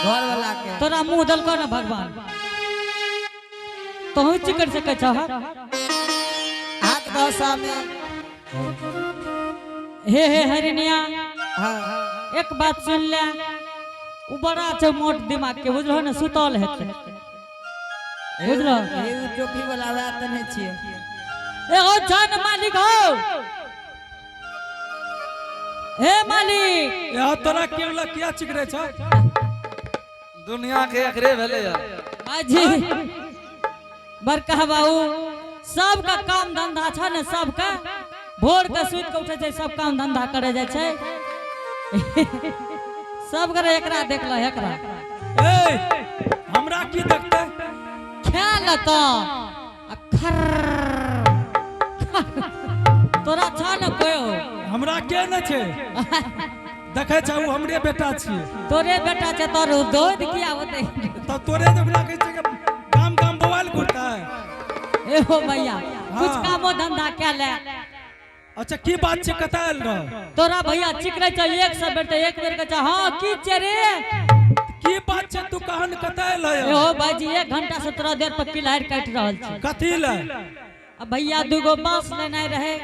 घर वाला के। तोरा मुंह देलको ने भगवान, तोहू चिकर सकै छह। हाथ दो स्वामी। हे हे हरिनिया। हाँ। एक बात सुन ले, उ बड़ा छै मोट दिमाग के, बुझलो ने? सुतल हेतै, बुझलो? हे उ टोपी वाला वएह तऽ नहि छियै? ए हो जान मालिक हो, हे मालिक। यहाँ तोरा केवला किया चिकरे छ? दुनिया के एकरे भेलै या। बाजी बड़का बाबू, सबका काम धंधा छ ने, सबका भोर के सुति के उठे छै, सब काम धंधा करे जाइ छै सब करे। एकरा देखल, एकरा। ए, हमरा की देखते? खा लता आ खर तोरा छ ने कोई हो? हमरा के न छै, देखै छ, उ हमरे बेटा छियै। तोरे बेटा छै, तोर दूध किया होते? तब तोरे जब कहै छै कि गाम गाम मोबाइल घुरता है। ए हो भैया, कुछ कामो धंधा क्या ले। अच्छा, की बात छै? कतऽ आयल रह? तोरा भैया चिकरे छै 100 बेर, तऽ एक बेर कहै छै हाँ, की छै रे? की बात छै? तू कहन कतऽ आयल ए है? हो भाईजी, एक घंटा से तोरा देर पर किलाहर काटि रहल छै। कथी ले? आ भैया, दूगो बांस लेनाइ रहे।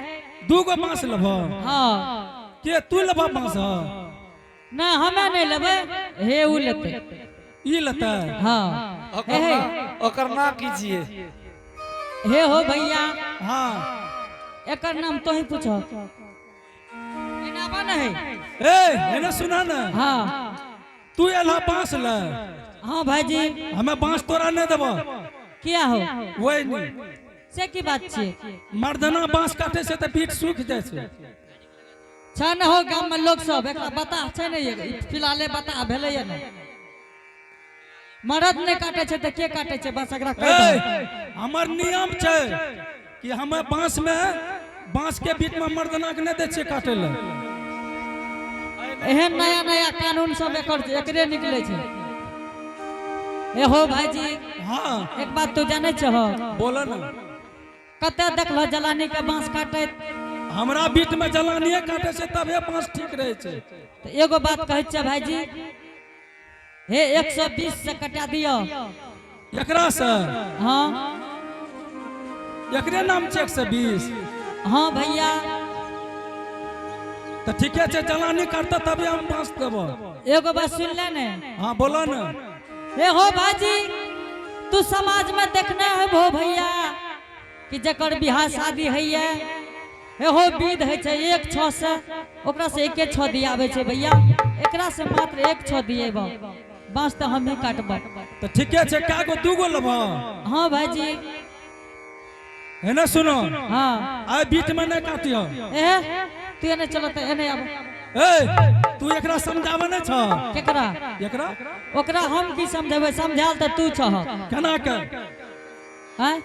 दूगो बांस लेबह? हाँ। के तू लेबह बांस? नहि, हमे नहि लेबै, हे उ लेतै। ई लेतै? हाँ। ओकर हे हे। ओकर नाम की छियै? हे हो भैया। हाँ। एकर नाम तो ही पूछो, एना बा नहीं। ए, एने सुना ने। हाँ। तू एल बांस ले? हाँ भाईजी। हमें बांस तोरा नहीं देबह। किया हो? वही नहीं। से की बात छियै? मर्दाना बांस काटे छै तऽ पीठ सूख जाइ छै। छै ने हो गाम में लोग सब एकरा बता छै ने, ई फिलहाले बता भेलैया ने, मरद नहि काटे छै तऽ के काटे छै? बस एकरा कहि ए, दहो। हमर नियम छै कि हमें बांस में, बांस के बीच में मर्दाना के नहि दै छियै काटे लए। एहन नया नया कानून सब एकर एकरे निकले छै। ए हो भाईजी। हाँ। एक बात तू जानै छहो? बोल ने। कते देखलो जलानी के बांस काटैत? हमरा बीच में जलानिए काटे छै, तबे बांस ठीक रहै छै। तऽ एगो बात कहै छियै भाईजी, हे 120 से कटा दियौ। एकरा से? हाँ। एकरे नाम छै 120? हाँ भैया। तऽ ठीके छै, जलानी काटतै तबे हम बांस देबो। एगो बात सुन ले ने। हाँ, बोलो ने। हे हो भाजी, तू समाज में देखने हो भैया कि जकर बियाह शादी होइए, हे हो विध होइ छै एक छः से, ओकरा से एके छः दियाबै छै। भैया, एकरा से मात्र एक छः दिएब, बाँस तऽ हम ही काटब। तऽ ठीके छै। कए गो, दू गो लेबह? हाँ भाईजी। है ना, सुनो। हाँ। आइ बीच में नहि काटियो। ए, तू एने चलो तऽ एने आब। ए, तू एकरा समझाबै नहि छ? केकरा? एकरा। ओकरा हम की समझेबै? समझायल तऽ तू छह। केना के? हैं?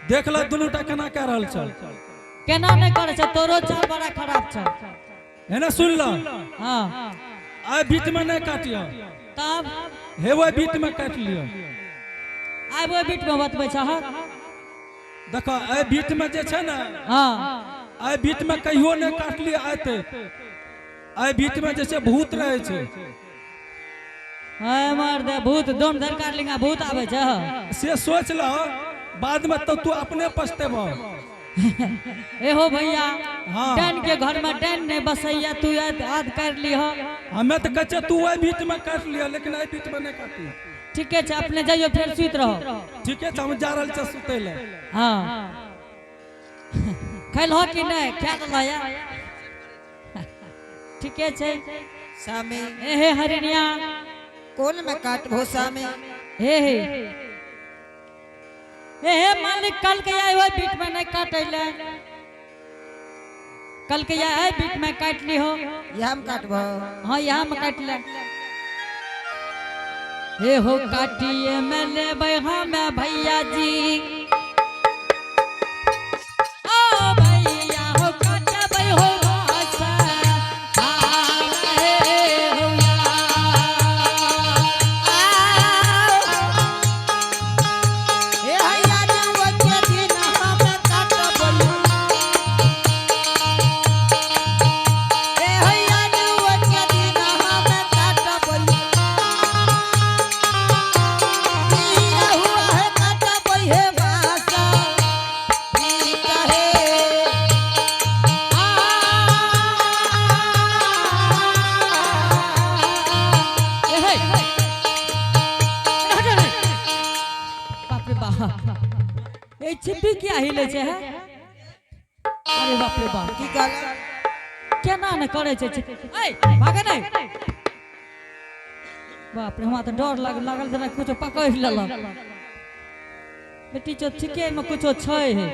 देख ल, दुनू टा केना कए रहल छ। केना नहि करै छै? तोरो चाल बड़ा खराब छ। है ना, सुन ल। हाँ। आइ बीच में नहि काटियो। तब? हे ओहि बीच में काटि लियो। आब ओहि बीच में बतबै छह? देखो, एहि बीच में जे छै ने, एहि बीच में कहियो नहि काटली आइ तक। एहि बीच में जे छै भूत रहै छै। है मर्द, भूत दोन धर लिंगा भूत आबै छै। से सोच ल, बाद में तो तू अपने पछतेबह। ए हो भैया। हाँ। डाइन के घर में डाइन नहीं बसैया, तू याद याद कर लिह। हमे तऽ कहै छियै, तू ओहि बीच में काटि लिअ, लेकिन एहि बीच में नहि काटी। ठीके छै, अपने जाइयो, फेर सुति रहो। ठीके छै, हम जा रहल छियै सुतै लए। हाँ, खैलहो कि नहि? खा लेलहो या? ठीके छै। स्वामी। ए हे हरिणिया। कोन में काटबो स्वामी? हे हे हे हे मालिक, कल के आए ओहि बीच में नहीं काटैले, कल के आए बीच में काट लिहो। इएह में काटबो? हाँ, यहाँ में काट ले। हे हो, काटिए में लेबै हमें भैया जी, ओ भैया हो, काटबै हो भाषा, हे हो यार। हे हैया रे, के दिन हम काटबो, हे हैया रे, के दिन हम काटबो। छिप्पी किया हिले छै है? अरे बाप रे बाप, की कहला? केना ने करे छै छिप्पी। ऐ भागे नहीं। बाप रे, हमरा तऽ डर लागल जेना कुछो पकड़ि लेलक। बेटी चो ठीके एहिमे कुछो छै हे।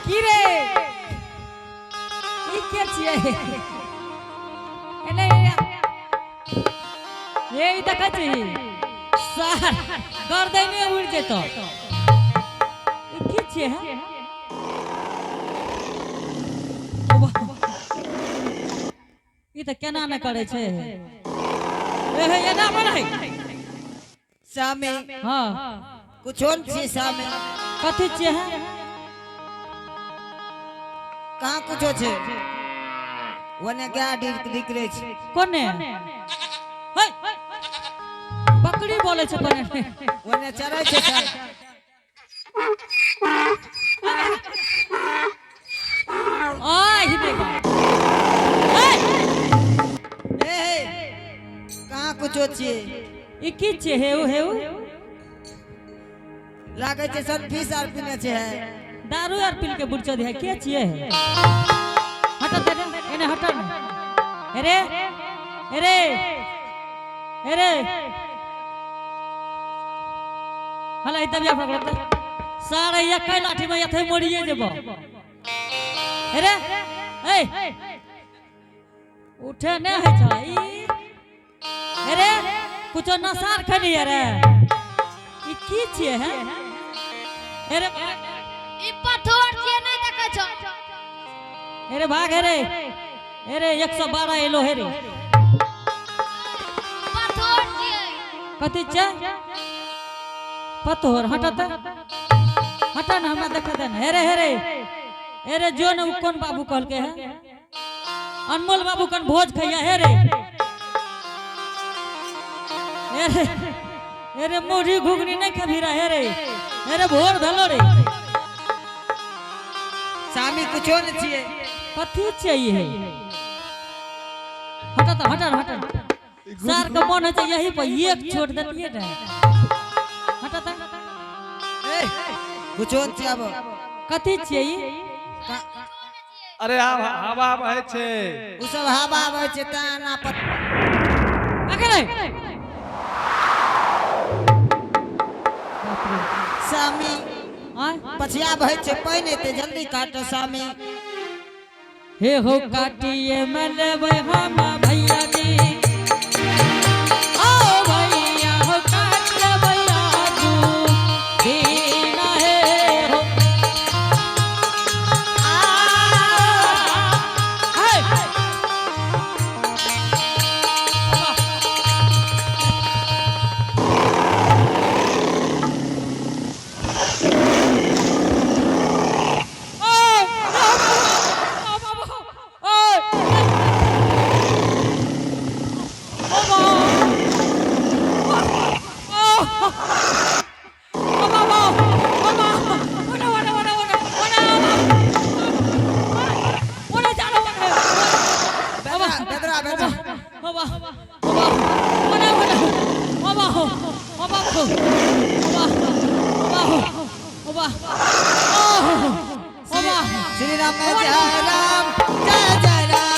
की रे, ई के छियै? एने हे, ई देखै छी सार गर्दने उड़ि जेतौ। ई की छियै हे? ई तऽ केना ने करै छै। ए हे, एना बनै। सामी। हाँ। कुछो न छियै सामी। कथी छियै हे? कहाँ कुछो छै? ओने गाय निकलै छै। कोने? हे, बकरी बोलै छै कोने? ओने चरै छै सर। आय देख। हे, ए हे, कहाँ कुछो छियै? ई की छियै? हेउ हेउ। लागै छै सन फीस आर पीने छै हे। दारू आर पी के बुढ़चो दिया के छियै हे? हट दे, एने हट ने। अरे अरे अरे, हला ई दबिया पकड़ सारे एक लाठी में यथे मरिए जेबो। अरे ए उठे ने है छै ई। अरे कुछो नशा खनी रे, ई की छियै हे? अरे ई पत्थर छियै, नहि देखै छौ? अरे भाग, अरे अरे 112 एलो हे रे। पत्थर छियै। कथी छै? पत्थर? हटत हट न, हमरा देख दे न। हेरे हेरे हेरे, जो न उ कोन बाबू कहलके है, अनमोल बाबू कन भोज खैया। हेरे हेरे हेरे, मुढ़ी घुघनी नहीं खेबी रे। हेरे हेरे, भोर भेलो रे। सामी, कुछो न छियै। कथी छियै हे? हट त हट हट, सार के मन है यही पर एक छोड़ देतिए ने। हट त। ए, कुछो न छियै आब। कथी छियै ई? अरे आब हवा बहै छै। उ सब हवा आबै छै ताना पत। अकेले। बाप रे। सामी। आय। पछिया बहै छै, पानि एते जल्दी काटो सामी। हे हो, काटिए में लेबै हम भैया जी। ओ भैया हो, काट लेबै आजू दिन हे हो। आ हे। ओय, ओय, बेदरा बेदरा बेदरा। श्री राम जय राम जय जय राम,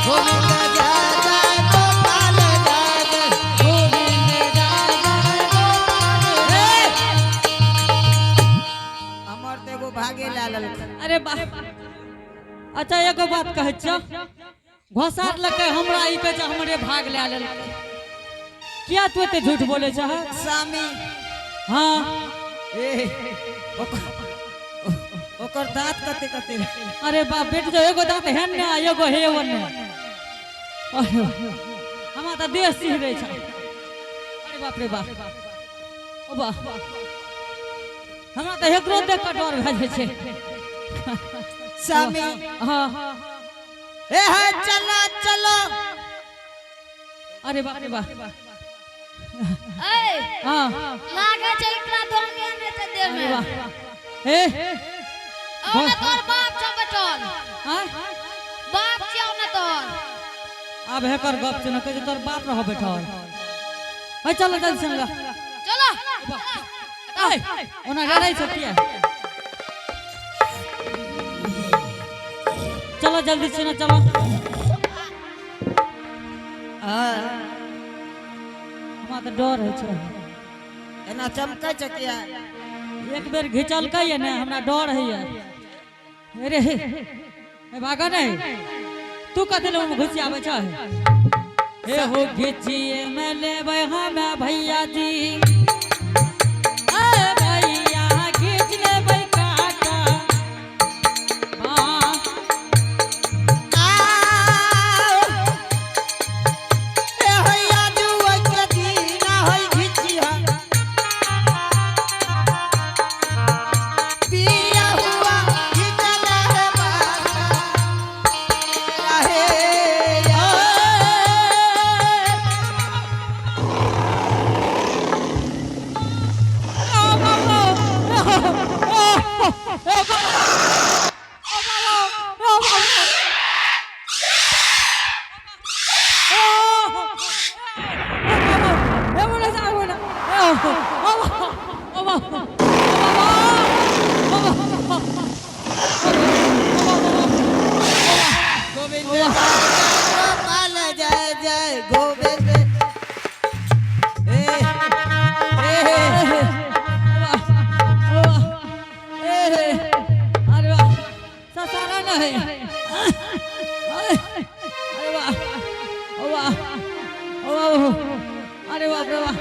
गोविंद जय जय गोपाल जय जय। हमर तऽ एगो भागे लए लेलकै। अरे बा, अच्छा एगो बात कहै छियौ, घोसार लकै हमरा, ई कहै छै हमरे भाग लए लेलकै। किया तू एते झूठ बोलै छह? सामी। हाँ। ए, ओकर ओकर दाँत कते कते। अरे बाप, बेट जो एगो दाँत हेन ने आ एगो हे ओने। अरे हमरा तऽ देह सिहरै छै। अरे बाप रे बाप, ओ बा, हमरा तऽ एकरो देख कऽ डर भए जाइ छै। सामी। हाँ। ए है, चलो चलो। अरे बाप रे बाप। ए। हाँ। लागे छै एकरा दोनिया नै छै देह अरे में। वाह, ए। ओने तोर बाप छौ बैठल। आँय? बाप। आब हेकर गप छै न कहै छै तोर बाप रह बैठल। है चल जल्दी से ला। चलो। ए, ओना डरै छै किया? चलो जल्दी से ना चलो। हाँ। हमरा तऽ डर होइ छै। एना चमकै छै किया? एक बेर घिचलकै ने, हमरा डर होइए। अरे हे भागा नहीं, तू कथी लए ओहिमे घुसि आबै छै? हे हो घिचिए में लेबै हमे भैया जी, ए भैया घिच लेबै काका। हाँ। आओ, ए हैया जुआ के दीना है घिचिया। पिया हुआ घिचल है बाबा। आहे गोविंद गोपाल जय जय गोविंद। ए ए अरे वाह, ससारा नहीं। अरे वाह, वाह वाह, अरे बाप रे वाह।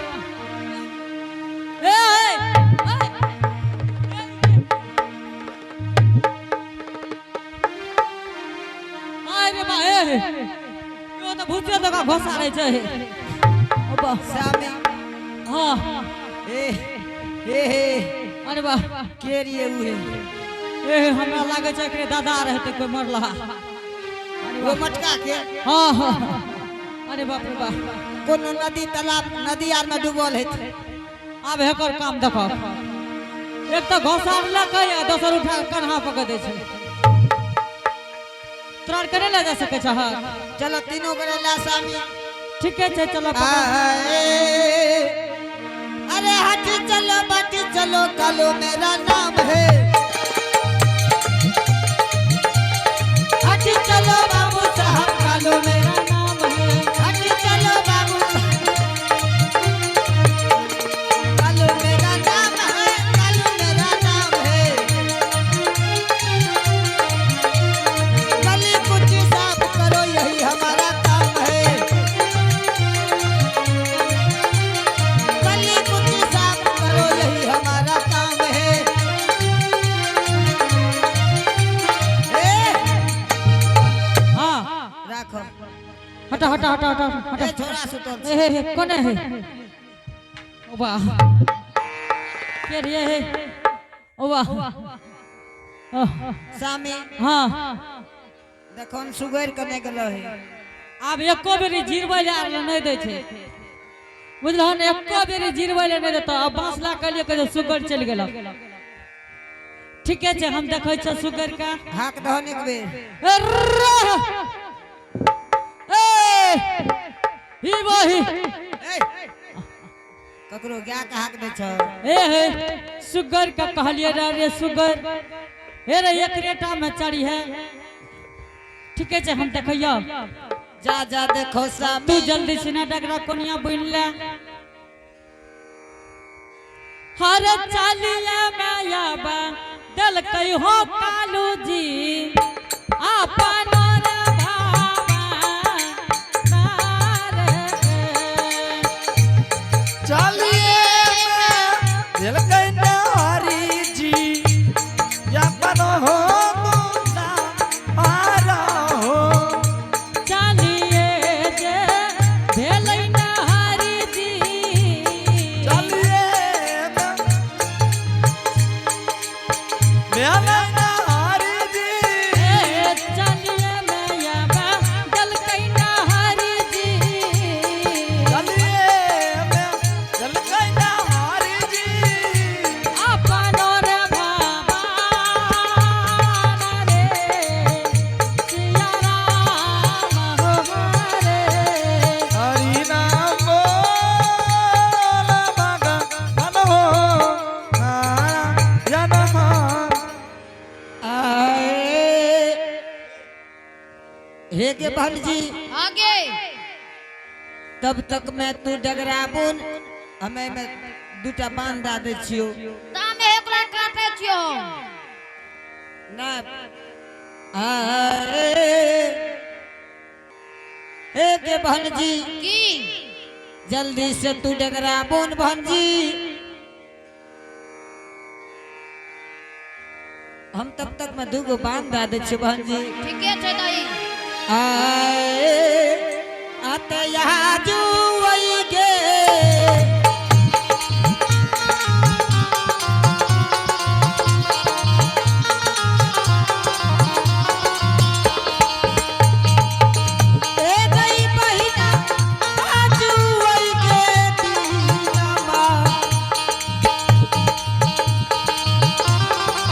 ए ए, अरे बा, ए यो तऽ भूतियो दका घोसारै छै। ओ बा। स्वामी। हाँ। ए ए ए। अरे वाह। के रिये उहे? ए, हमरा लागै छै एकरे दादा रहते कोई मरला। वो मटका के? हाँ हाँ, अरे बाप रे बाप। कोनो नदी तालाब नदी आर में डूबल हेतै। आब एकर काम देखो, एक तऽ घोसारलकै आ दोसर उठा के कन्हा पकड़ दै छै। तोरा आर के नहि लऽ जा सकै छह? चलो तीनों गोरे ला स्वामी। ठीके छै, चलो पकड़। आए, अरे हट चलो बट चलो, कालो मेरा नाम है। हट चलो बाबू साहब, कालो मेरा नाम है। हट चलो बाबू, कालो मेरा नाम है, कालो मेरा नाम है। गली कुछ साफ करो, यही हमारा काम है। गली कुछ साफ करो, यही हमारा काम है। ए हाँ। राखो। हटा हटा हटा हटा हटा। ए छोरा सुतल ए हे हे, कोने है? ओ वाह, के रे हे? ओ वाह। स्वामी। हाँ। देखो न सुगर कने गेलो है। आब एको बेरी जिरबै लए आर नहि दै छै, बुझलहो ने? एको बेरी जिरबै लए नहि देतौ। आब बाँस ला के लिए कहै सुगर चलि गेलौ। ठीके छै, हम देखै छियै सुगर के। हाक दहन एक बेर। ए रे! ए ही बही। ए, ककरो गाय के हाक दै छौ? ए हे, सुगर के कहलिए रे, रे सुगर, हे रे, एक रेटा में चढ़ी है। ठीके छै, हम देखैयो। जा जा, देखो स्वामी। तू जल्दी से ना डगरा कोनिया बुन ले। हर चालिया माया बा दल हो कालू जी आपन रे भावा नारे। चलिए दिल गई हरी जी अपन हो दूना मारा हो। चालिए जे भेलै ना हरि जी। चलिए मेला हरी जी। ए चलिए माया बा दल ना हरि जी। चलिए दिल गई हरी जी। अपन रे भावा रे, सिया राम हो रे। हे के बहन जी आगे तब तक मैं तू डगरा बुन हमें में दूटा बांध दा दे छियो। तामे एकरा काटे छियो। ना आए हे के बहन जी की जल्दी से तू डगरा बुन बहन जी। हम तब तक मैं दूगो बांध दा दे छियो बहन जी। ठीके छै दाई। आए आते यहाँ जुवई गे ए गई बहिना जुवई गे दीनमा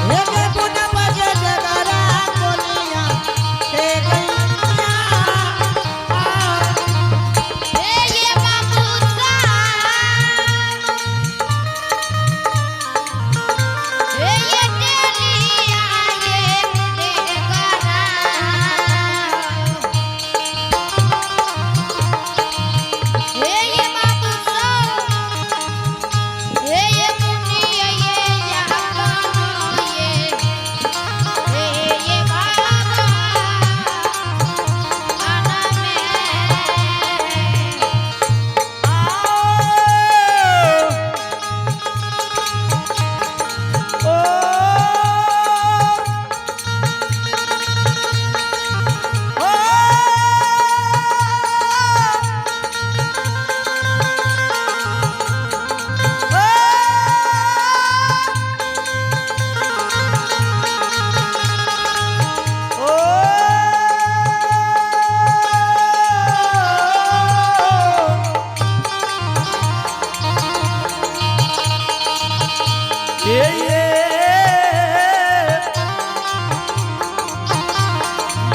ए गे बुनवा गे डगरा कोनिया ए गई हे ये बाबू साहब हे ये टेलिया ये डगरा हे ये बाबू साहब हे ये मुनिया ये याकनो ये हे ये बाबा आना में।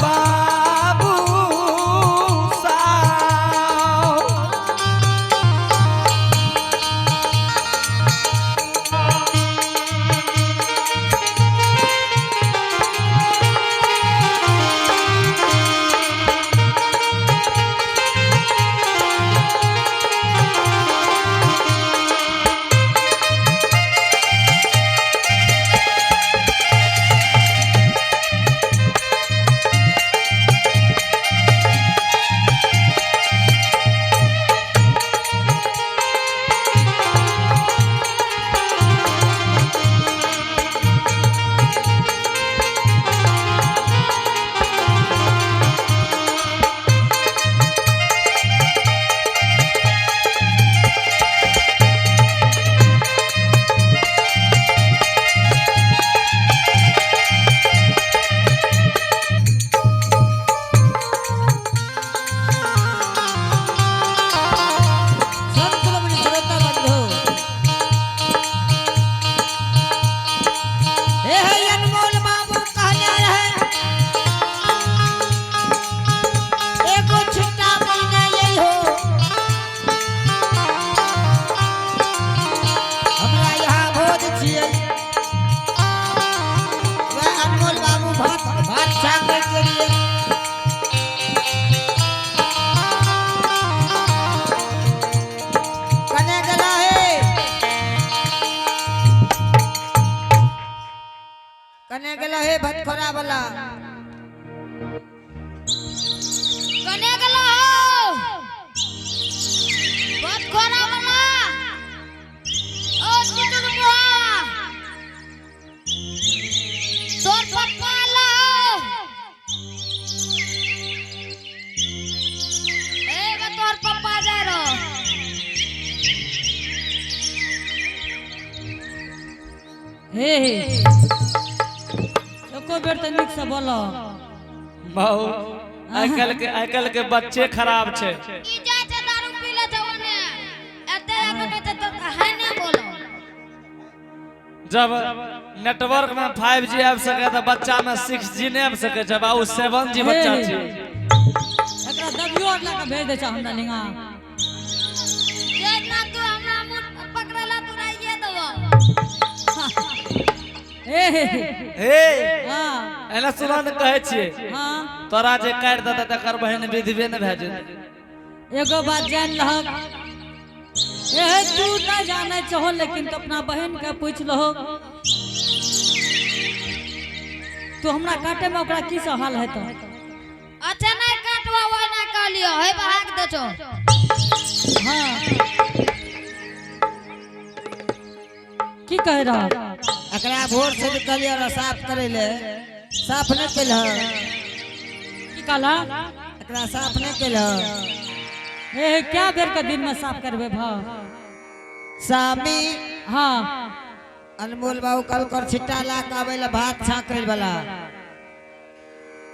बाबू साहब संत रमणी श्रोता बंधु हे हे अनमोल बाबू कहने रहे एगो छिट्टा महीना यही हो हमरा यहाँ भोज छियै। वह अनमोल बाबू भात भात छाँके के लिए कने गेला हे कने गेला हे भटखोरा वाला कने गेलो हो बतखोरा वाला ओ टुटुर बुआ तोर पप्पा आला हो ए बे तोर पप्पा जा रहो। हे हे एको बेर तऽ नीक से बोलो। बहु आइकाल्हि के बच्चे खराब छै। ई जाइ छै दारू पी ले छै ओने एते आके कहै छै तो है ने बोलो। जब नेटवर्क में 5G आबि सके तऽ बच्चा में 6G नहि आबि सके छै बाबू, 7G बच्चा छै। एकरा दबियो आर लए कऽ भेज दै छै हमरा लिंगा। जेतना तू हमरा मुँह पकड़ला तोरा ये देबो। हे हे हे हाँ। एना सुना ने कहै छियै। हाँ। तोरा जे काटि देतै तकर बहिन विधवे ने भए जेतै। एगो बात जान लहक, ए तू नहीं जाने छहो, लेकिन तू अपना बहन के पूछ लहो, तू हमरा काटे में ओकरा की सहाल है तो। अच्छा नहीं काटवा वो ना कहलियो हे भाग दे छो। हाँ की कह रहा? एकरा भोर से भी कहलियै रह साफ करै ले, साफ नहि केलह। की कहला? एकरा साफ नहि केलह। ए क्या बेर के दिन में साफ करबे भा? सामी। हाँ। अनमोल बाबू कल कर छिट्टा ला के आबै ला भात छाँकै वाला।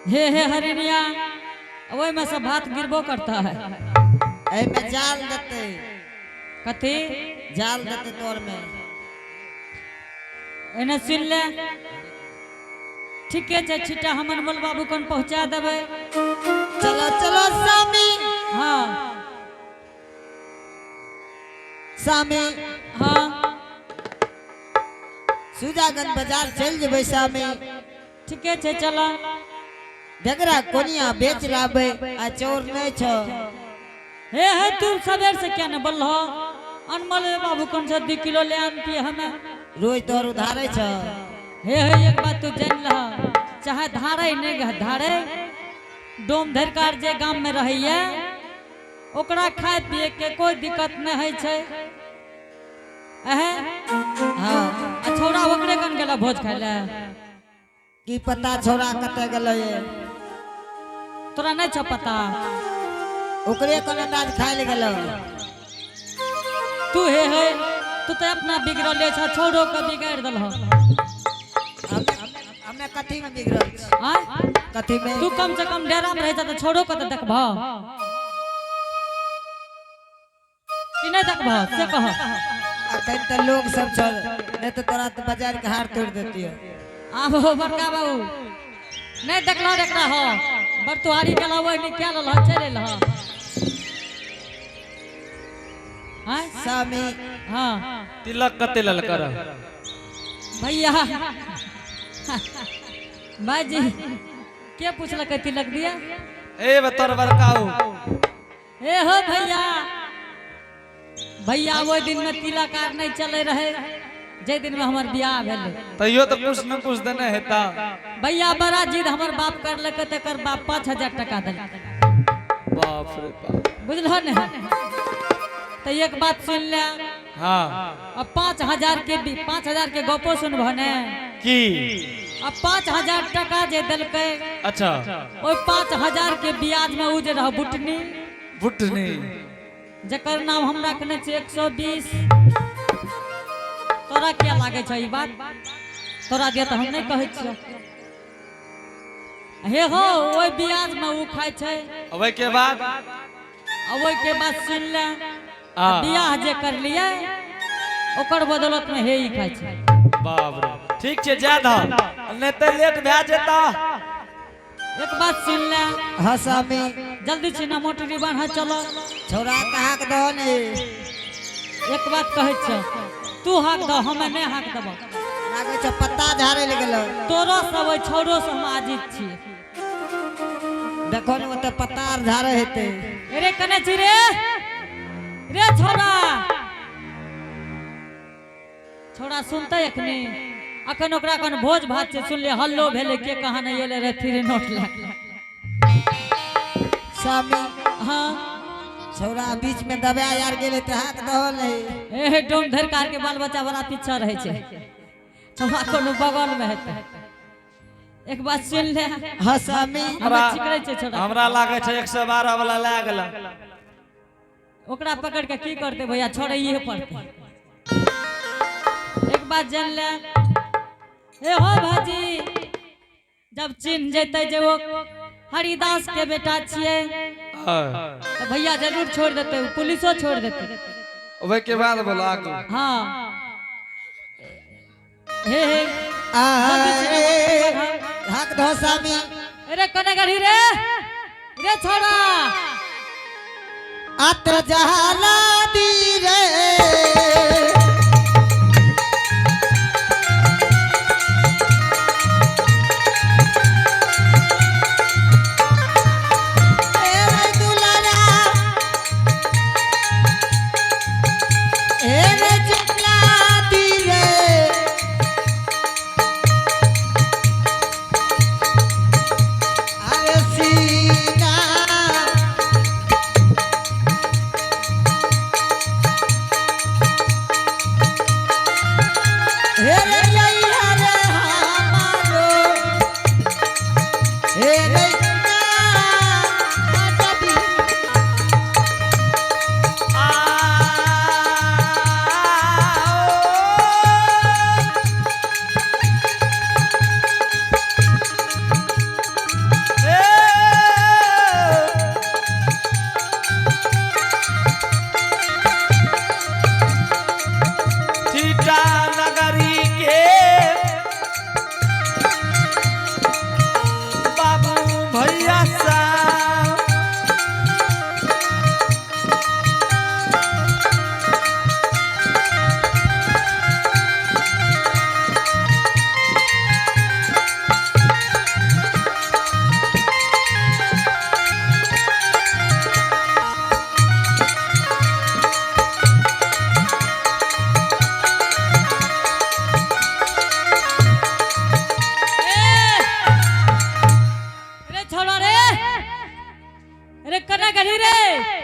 हे हे हरिणिया, ओहि में से भात गिरबो करता है। एहिमे जाल देतै। कथी? जाल देतै तोर में। एने सुन ले, ठीके छै, छिट्टा हम अनमोल बाबू कन पहुंचा देबै। चलो चलो सामी। हाँ। सामी। हाँ। सुजागंज बाजार चलि जेबै सामी। ठीके छै, चल। डगरा कोनिया बेच लाबै आ चोर नहि छौ। हे हे तू सवेर से क्या न बोलहो? अनमोल बाबू कौन से 2 किलो ले आनती हमें। रोज तोहर उधारे छौ। हे हे एक बात तू जान लह, चाहे धारे नहीं धारे, डोम धरकार जे गाम में रहैया ओकरा खाए पिए के कोई दिक्कत नहीं है छै। अहे। हाँ। आ छौड़ा ओकरे कन गेला भोज खाय ले? की पता छौड़ा कतऽ गेलै। तोरा नहीं छ पता? ओकरे कन अंदाज खाय ले गेलै। तू हे हे तू तो अपना बिगड़ले छ, छौड़ो के बिगाड़ देलह। हमे कथी में बिगड़ल छी? आय? कथी में? तू कम से कम डेरा में रह जा त छौड़ो के त देखबह कि नहीं देखबह से कह। अखन तऽ लोग सब छल, नहीं तऽ तोरा तऽ बाजार के हार तोड़ देतियो। आबो बड़का बाबू नहीं देखला देखला हो बरतुहारी गेला ओहि निकाल लह चलि एलह। आय? सामी। हाँ। तिलक कते ललकर? भैया भाईजी के पूछलक तिलक दिया? ए बे तोर बड़काऊ। ए हो भैया, भैया ओहि दिन में तिलक आर नहीं चले रहे जे दिन में हमर बियाह भेलै। तैयो तो कुछ न कुछ देने हेता। भैया बड़ा जिद हमर बाप करलक तकर बाप 5000 टका देलक। बाप रे बाप। बुझलहो ने? तो एक बात सुन ले। हाँ। अब 5000 के 5000 के गपो सुनबह ने? की? अब 5000 टका जे देलकै। अच्छा। ओहि 5000 के ब्याज में उ जे रह बुटनी। बुटनी। जकर नाम हम रखने छियै 120। तोरा क्या लागे छै ई बात? तोरा दिया तऽ हम नहीं कहै छियौ। हे हो ओहि ब्याज में उ खाइ छै। ओहि के बाद? आ ओहि के बाद सुन ले, आ। बियाह जे करलियै ओकर बदौलत में हे ई खाइ छै। बाप रे, ठीक छै, जा दह, नहीं तऽ लेट भए जेता। एक बात सुन ले। हाँ सामी। जल्दी छिना मोटरी बान्ह चलो। छौड़ा कहाँ के दहो ने। एक बात कहै छियौ, तू हाक दह, हमे नहीं हाक देबौ। लागै छै पत्ता झाड़े ले गेलो। तोरो सब ओहि छौड़ो से हम आजित छियै। देखो ने ओतऽ पत्ता आर झाड़े हेतै। अरे कने छी रे रे छौड़ा? छौड़ा सुनते अखनी अखन ओकरा कन भोज भात छै, सुनलियै हल्लो भेलै, के कहाँ नहीं एलै रे फिर नोट लए। सामी। हाँ। छौड़ा बीच में दबा यार गेलै तऽ हाक दहो नहीं। ए डोम धरकार के बाल बच्चा बड़ा पीछा रहै छै, छौड़ा कोनो बगल में हेतै। एक बात सुन ले। हाँ सामी। हमरा चिकरै छै छौड़ा। हमरा लागै छै 112 वाला लए गेल। ओकरा पकड़ के की करते भैया, छोड़ैये पड़ते। एक बात जान ले ए हो भाजी, जब चिन्ह जेतै जे वो हरिदास के बेटा छियै हाँ। तो भैया जरूर छोड़ देते, पुलिसो छोड़ देते। ओहि के बाद बोला आगू। हाँ हे हे। आए हाक दहो सामी। अरे कने गढ़ी रे रे छोड़ा? अत्र जहाला दी रे। रे कना गली रे।